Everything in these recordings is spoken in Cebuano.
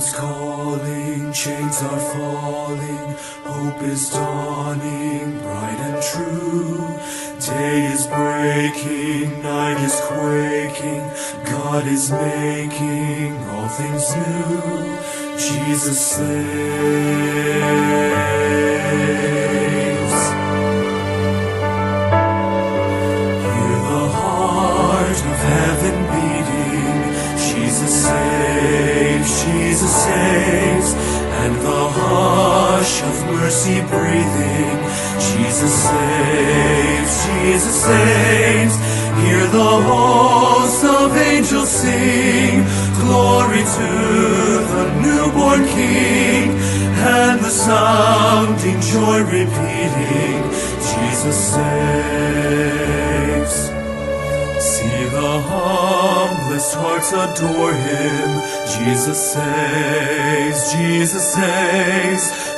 Freedom's calling, chains are falling, hope is dawning, bright and true. Day is breaking, night is quaking, God is making all things new. Jesus saves. Hear the heart of heaven beating. Jesus saves, Jesus saves, and the hush of mercy breathing. Jesus saves, Jesus saves. Hear the hosts of angels sing, glory to the newborn King, and the sounding joy repeating, Jesus saves. See the humblest hearts adore him. Jesus saves,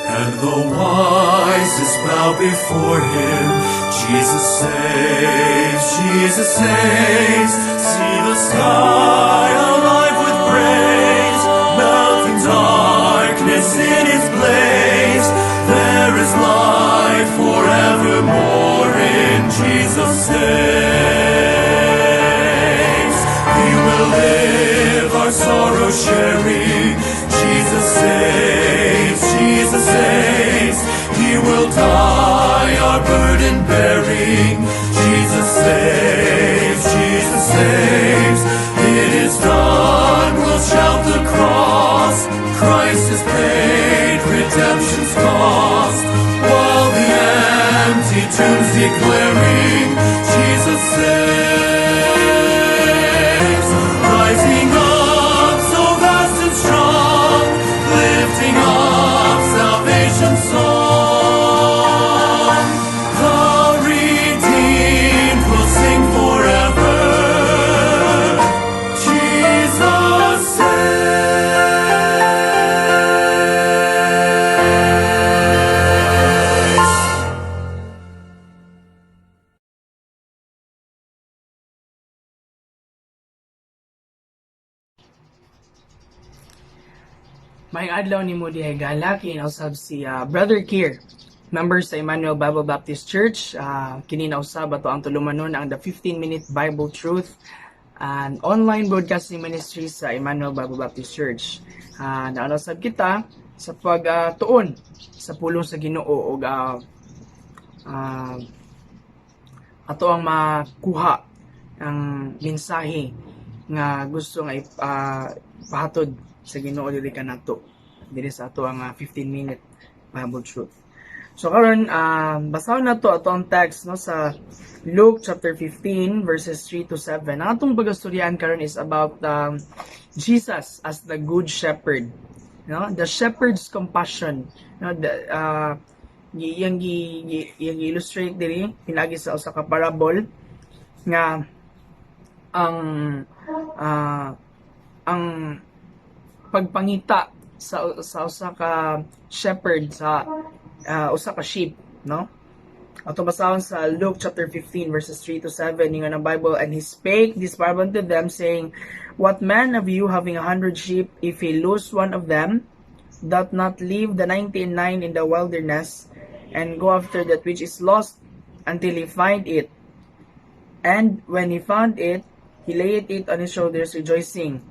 and the wisest bow before him. Jesus saves, Jesus saves. See the sky alive with praise, melting darkness in its blaze. There is light forevermore in Jesus saves. He will live our sorrow sharing. Jesus saves, Jesus saves. He will die our burden bearing. Jesus saves, Jesus saves. It is done, we'll shout the cross. Christ has paid redemption's cost. While the empty tomb's declaring, Jesus saves. Rising up so vast and strong, lifting up salvation's song. The redeemed will sing forever. Jesus saves. Maayong adlaw nimo diha, higala. Kini usab si Brother Kier, member sa Emmanuel Bible Baptist Church. Kini na usab ato ang tulumanon ang the 15-minute Bible Truth and online broadcasting ministry sa Emmanuel Bible Baptist Church. Naa usab kita sa pagtuon sa pulong sa Ginoo ug ato ang makuha ang mensahe nga gusto nga ipahatod sa Ginoo diri kanato diri sa ato ang 15-minute Bible Truth. So karon, basahon nato ato ang text, no, sa Luke chapter 15 verses 3 to 7. Ang atong pag-istoryahan karon is about Jesus as the good shepherd. No? The shepherd's compassion. No, the iyang illustrate diri pinaagi sa usa ka parable nga ang pagpangita sa usa ka shepherd sa usa ka sheep, no? Ato basahon sa Luke chapter 15 verses 3 to 7. Ingon ang Bible, "And he spake this parable unto them, saying, What man of you, having 100 sheep, if he lose one of them, doth not leave the 99 in the wilderness and go after that which is lost until he find it? And when he found it, he layeth it on his shoulders, rejoicing.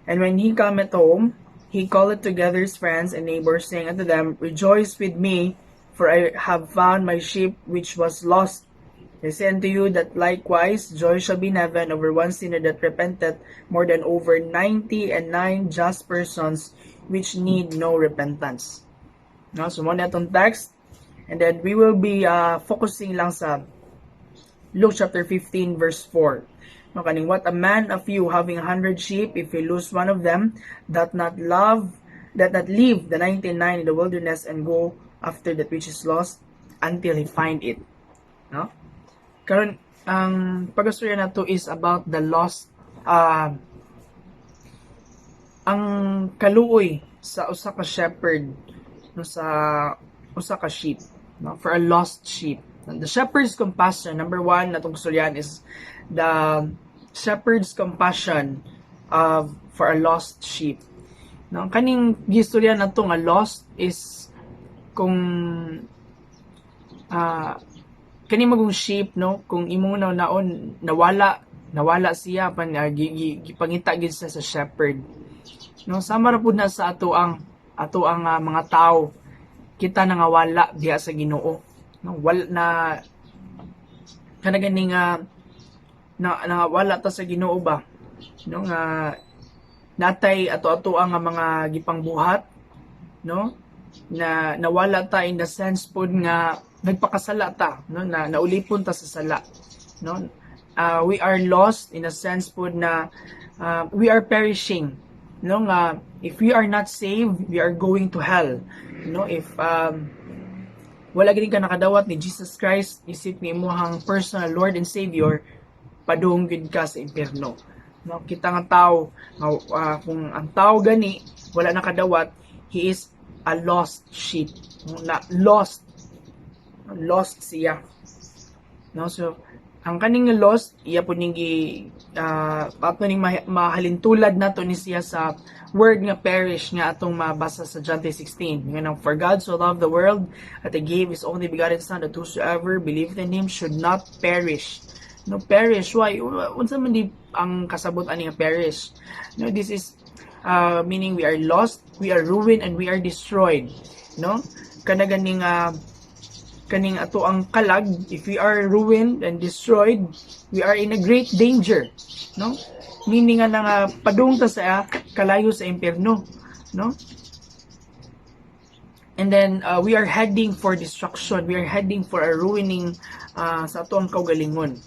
And when he cometh home, he calleth together his friends and neighbors, saying unto them, Rejoice with me, for I have found my sheep which was lost. I say unto you that likewise joy shall be in heaven over one sinner that repenteth, more than over 99 just persons which need no repentance." No, so mao na atong text. And then we will be focusing lang sa Luke chapter 15 verse 4. No, kaning "What a man of you, having 100 sheep, if he lose one of them, doth not leave the 99 in the wilderness and go after that which is lost until he find it?" No? Karon, ang pag-istorya nato is about the lost, ang kaluoy sa usa ka shepherd, no, sa usa ka sheep, no, for a lost sheep. And the shepherd's compassion, number one natong istoryahan is the shepherd's compassion of for a lost sheep. No, kaning gistorya nato nga lost is kung kani magong sheep, no, kung imong naon nawala, nawala siya pan gipangita gid siya sa shepherd, no? Sama ra pud na sa ato ang mga tao, kita nangawala diha sa Ginoo, no? Wala na kana gani nga na nangawala ta sa Ginoo ba, no, nga natay ato-ato ang mga gipangbuhat, no, na nawala ta in the sense pod nga nagpakasala ta, no, na naulipon ta sa sala, no? We are lost in a sense pod na we are perishing, no, nga if we are not saved, we are going to hell, no? If wala gid ka nakadawat ni Jesus Christ isip ni imong personal Lord and Savior, padung gid ka sa impierno, no? Kita nga tao nga kung ang tao gani wala nakadawat, he is a lost sheep, no? Na lost, lost siya, no? So ang kaning lost, iya po ning gi ato ning mahalintulad nato ni siya sa word nga perish nga atong mabasa sa John 3:16 nga nang, "For God so loved the world that he gave his only begotten Son, that whosoever believeth in him should not perish." No, perish, why? Unsa man di ang kasabot ani nga perish, no? This is meaning we are lost, we are ruined, and we are destroyed, no? Kana ganing kaning ato ang kalag, if we are ruined and destroyed, we are in a great danger, no? Meaning nga nga padung ta sa kalayo sa impierno, no? And then we are heading for destruction, we are heading for a ruining sa ato ang kaugalingon.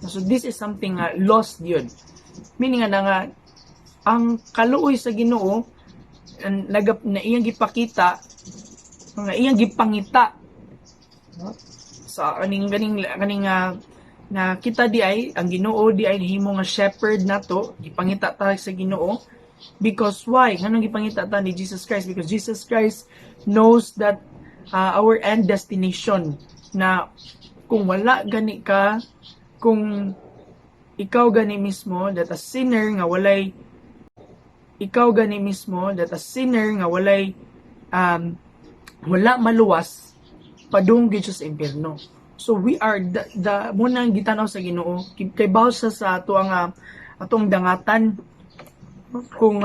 So this is something lost yun, meaning nga nga ang kaluoy sa Ginoo nagap na iyang gipakita nga iyang gipangita, no? Sa kaning ganing kaning na kita di ay ang Ginoo di ay nahimo nga shepherd nato, gipangita ta sa Ginoo. Because why? Nganong gipangita ta ni Jesus Christ? Because Jesus Christ knows that our end destination na kung wala gani ka, kung ikaw gani mismo that a sinner nga walay, ikaw gani mismo that a sinner nga walay wala maluwas, padung gid siya sa impierno. So we are the mo nang gitanaw sa Ginoo kay bawo siya sa ato ang atong dangatan kung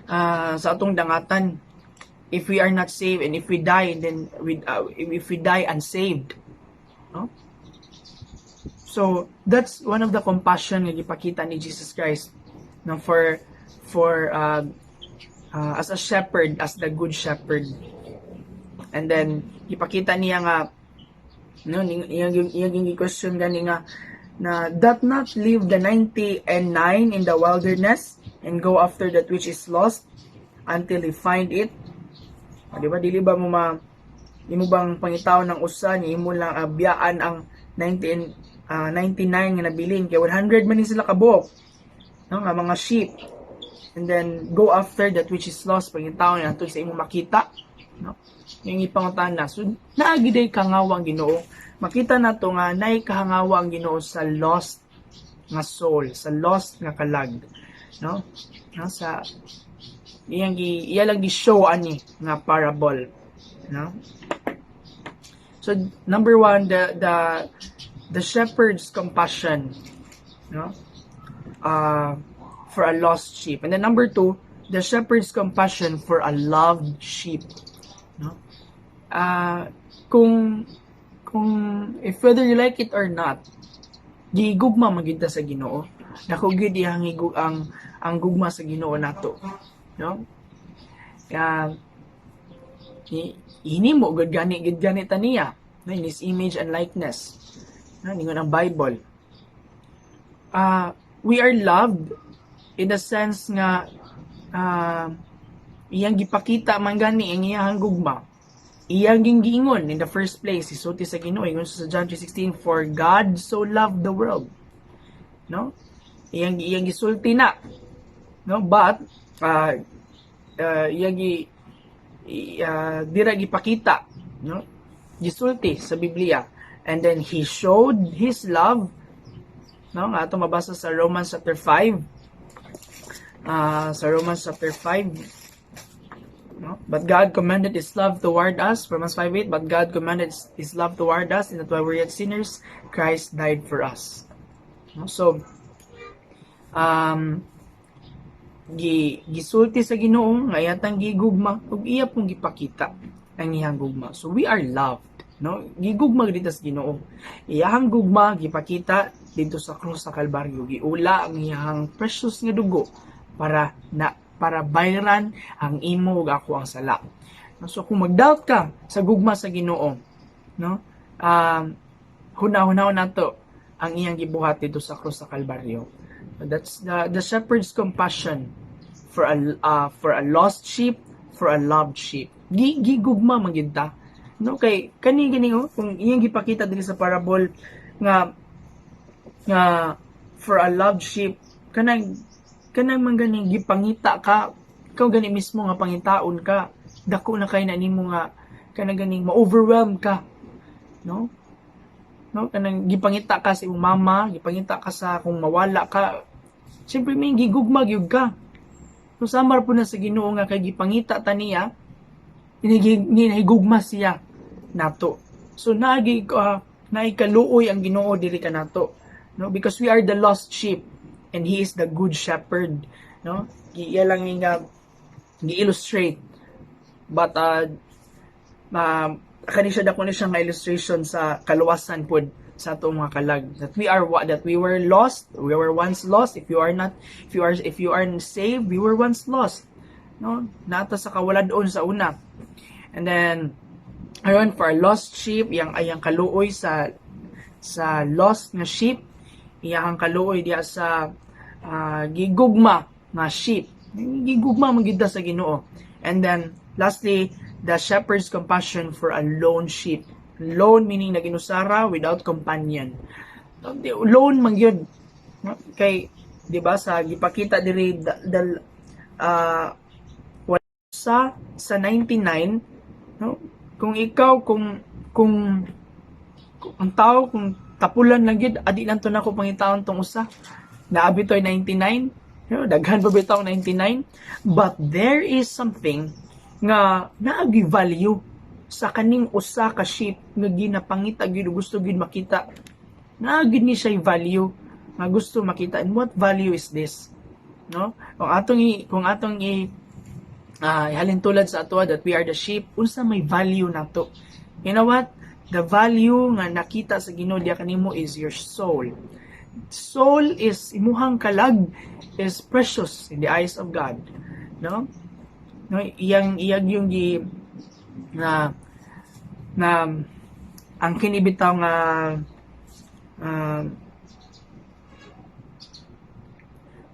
sa atong dangatan if we are not saved and if we die and then we if we die unsaved, no? So that's one of the compassion nga gipakita ni Jesus Christ, no, for as a shepherd, as the good shepherd. And then ipakita niya nga, no, iyang question gani nga na, "Doth not leave the 99 in the wilderness and go after that which is lost until he find it?" O, di ba, dili ba mo ma imo bang pangitaon ng usa ni imo lang biyaan ang 90 and, 99 nga nabilin, kay 100 man ni sila kabuok, no, nga mga sheep, and then go after that which is lost, pangitaon niya sa imo makita, no? Yung ipangutana. So naa giday kahangawa ang Ginoo. Makita nato nga naay kahangawa ang Ginoo sa lost nga soul, sa lost nga kalag, no, no? Sa iyang gi iya lang gi show ani nga parable, no? So number one, the shepherd's compassion, no, for a lost sheep. And then number two, the shepherd's compassion for a loved sheep, no? Kung if whether you like it or not, gigugma man gyud ta sa Ginoo. Dako gyud iyang ang gugma sa Ginoo nato, no? Hinimo gud gani ta niya, no, in his image and likeness, no, ningon ang Bible. We are loved in the sense nga iyang gipakita man gani ang iyang gugma, iyang giingon in the first place. Isulti sa Ginoo, ingon sa John 3:16, "For God so loved the world," no? Iyang gisulti na, no? But iyang gi dira gipakita, no, gisulti sa Biblia. And then he showed his love, no, nga ato mabasa sa Romans chapter 5. Sa Romans chapter 5, no? But God commended His love toward us, Romans 5:8, but God commended His love toward us in that while we were yet sinners, Christ died for us. No? So, gisulti sa Ginoo nga iyang gigugma ug iya pong gipakita ang iyang gugma. So we are loved, no? Gigugma dito sa Ginoo. Iyang gugma gipakita dito sa krus sa Kalbaryo. Giula ang iyang precious nga dugo para bayran ang imo ug ako ang sala. No? So kung mag-doubt ka sa gugma sa Ginoo, no? Huna-hunaon nato ang iyang gibuhat dito sa krus sa Kalbaryo. That's the shepherd's compassion for a lost sheep, for a loved sheep. Gigugma man gyud ta. No, kay kani gani, oh, kung iyang gipakita diri sa parable nga for a loved sheep, kanang man gani gipangita ka, ikaw gani mismo nga pangitaon ka, dako na kay na nimo nga kanang ganing ma-overwhelm ka, no? Kanang gipangita ka sa imong mama, gipangita ka sa kung mawala ka, siyempre may gigugma gyud ka. So samar po na sa Ginoo nga kay gipangita ta niya, nahigugma siya nato. So naagi naay kaluoy ang Ginoo diri kanato, no? Because we are the lost sheep and He is the good shepherd, no? Iya lang nga gi-illustrate, but kani siya, dako ni siya nga illustration sa kaluwasan pod sa atong mga kalag, that we are what, that we were lost, we were once lost. If you are not, if you are saved, we were once lost, no? Naa ta sa kawalad-on sa una. And then aron for a lost sheep, iyang ayang kaluoy sa lost nga sheep, iyang kaluoy diya sa gigugma nga sheep. Gigugma man gyud ta sa Ginoo. And then lastly, the shepherd's compassion for a lone sheep. Lone meaning naginusara, without companion. Lone man gyud, no? Kay di ba sa gipakita diri, the sa 99, no? Kung ikaw, kung ang tao, kung tapulan lang gyud, adi lang to nako pangitaon tong usa, naabi to'y 99, daghan pa bitaw 99. But there is something nga naagi value sa kaning usa ka sheep nga ginapangita gyud, gusto gyud makita. Naa gyud ni siya value nga gusto makita. And what value is this, no? Kung atong ihalin tulad sa ato that we are the sheep, unsa may value nato? You know what? The value nga nakita sa Ginoo diya kanimo is your soul. Soul is imuhang kalag is precious in the eyes of God, no? No, iyang yung gi na na ang kini bitaw nga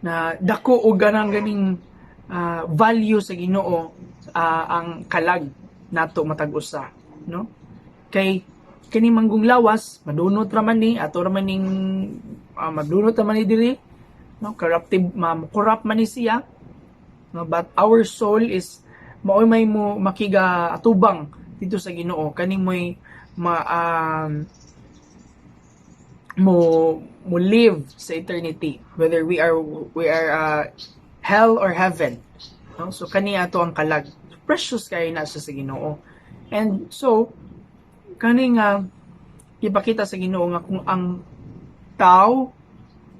na dako og ganang ganing value sa Ginoo ang kalag nato matag usa, no? Kay kini manggong lawas, madunot ra man ni, ato ra man ning madunot ra man ni diri, no? Corruptive, ma corrupt man ni siya, no? But our soul is maoy may mo makiga atubang dito sa Ginoo, kaning moy ma mo live sa eternity, whether we are hell or heaven, no? So kani ato ang kalag, precious kay na siya sa Ginoo. And so kani nga ipakita sa Ginoo nga kung ang tao,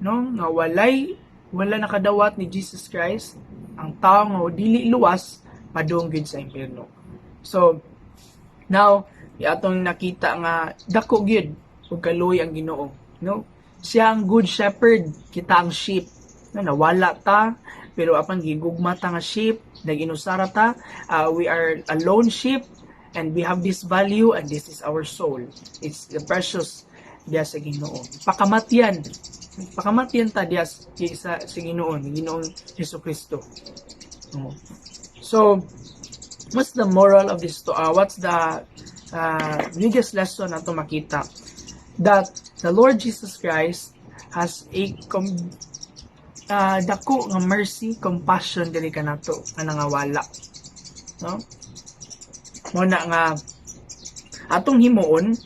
no, nga wala nakadawat ni Jesus Christ, ang tao nga dili luwas, padung gyud sa impyerno. So now atong nakita nga dako gyud ug kaluoy ang Ginoo, no? Siya ang good shepherd, kita ang sheep, no? Nawala ta, pero apan gigugma ta nga sheep, naginusara ta. We are a lone sheep and we have this value, and this is our soul. It's the precious diya sa Ginoo. Pakamatyan ta diya sa Ginoo, ni Ginoong Hesus Kristo, no? So what's the moral of this? What's the biggest lesson nato makita? That the Lord Jesus Christ has a dako nga mercy, compassion diri kanato nga nangawala, no? Mo na nga atong himuon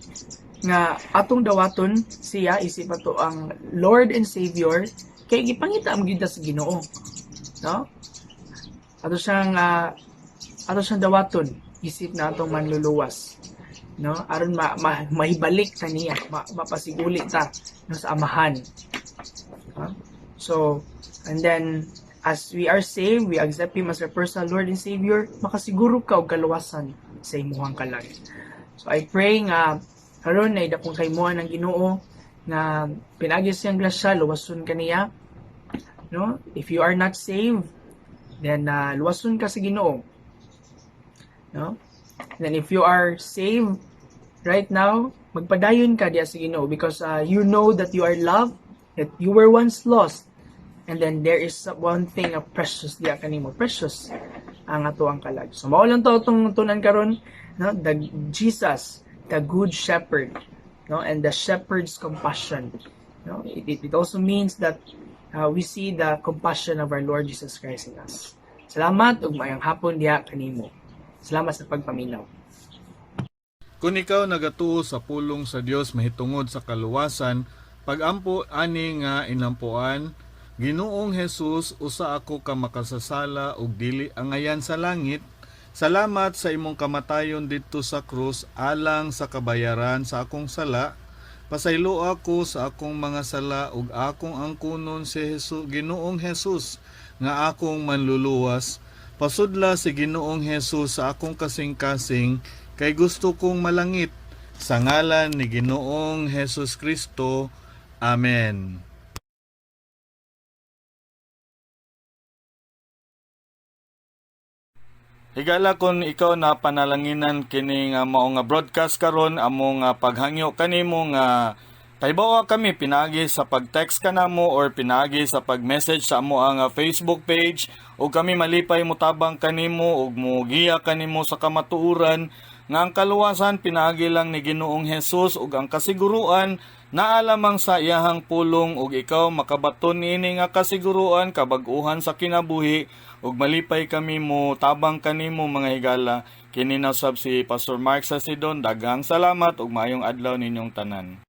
nga atong dawaton siya isip ato ang Lord and Savior, kay gipangita ang gyud ta sa Ginoo. no? Ato siyang dawaton isip na atong manluluwas, no, aron mahibalik ta niya, mapasiguli ta, no, sa Amahan. Ha? So, and then as we are saved, we accept Him as our personal Lord and Savior, makasiguro ka og kaluwasan sa imuhang kalag. So I pray nga karon na idakong kaimuan ng Ginoo nga pinaagi siyang grasya, luwason ka niya, no? If you are not saved, then luwason ka sa Ginoo, no? And then if you are saved right now, magpadayon ka diya sa Ginoo because you know that you are loved, that you were once lost, and then there is one thing a precious diya kanimo, precious ang ato ang kalag. So mao lang to atong tunan karon, no? The Jesus, the good shepherd, no, and the shepherd's compassion, no? It also means that we see the compassion of our Lord Jesus Christ in us. Salamat ug maayong hapon diha kanimo. Salamat sa pagpaminaw. Kung ikaw nagatuo sa pulong sa Dios mahitungod sa kaluwasan, pagampo ani nga inampuan: "Ginoong Jesus, usa ako ka makasasala ug dili angayan sa langit. Salamat sa imong kamatayon didto sa krus alang sa kabayaran sa akong sala. Pasaylo ako sa akong mga sala ug akong angkunon si Jesus, Ginoong Jesus, nga akong manluluwas. Pasudla si Ginoong Jesus sa akong kasing-kasing kay gusto kong malangit. Sa ngalan ni Ginoong Jesus Kristo. Amen." Higala, kung ikaw na panalanginan kini nga mao nga broadcast karon, amo nga paghangyo kanimo nga pahibawa kami pinaagi sa pag-text kanamo or pinaagi sa pag-message sa amo ang Facebook page ug kami malipay motabang kanimo ug mogiya kanimo sa kamatuoran nga ang kaluwasan pinaagi lang ni Ginoong Hesus ug ang kasiguruan naa lamang sa iyahang pulong ug ikaw makabaton niini nga kasiguruan, kabag-uhan sa kinabuhi, ug malipay kami mo tabang kanimo, mga higala. Kini na sab si Pastor Mark Sasidon. Daghang salamat ug maayong adlaw ninyong tanan.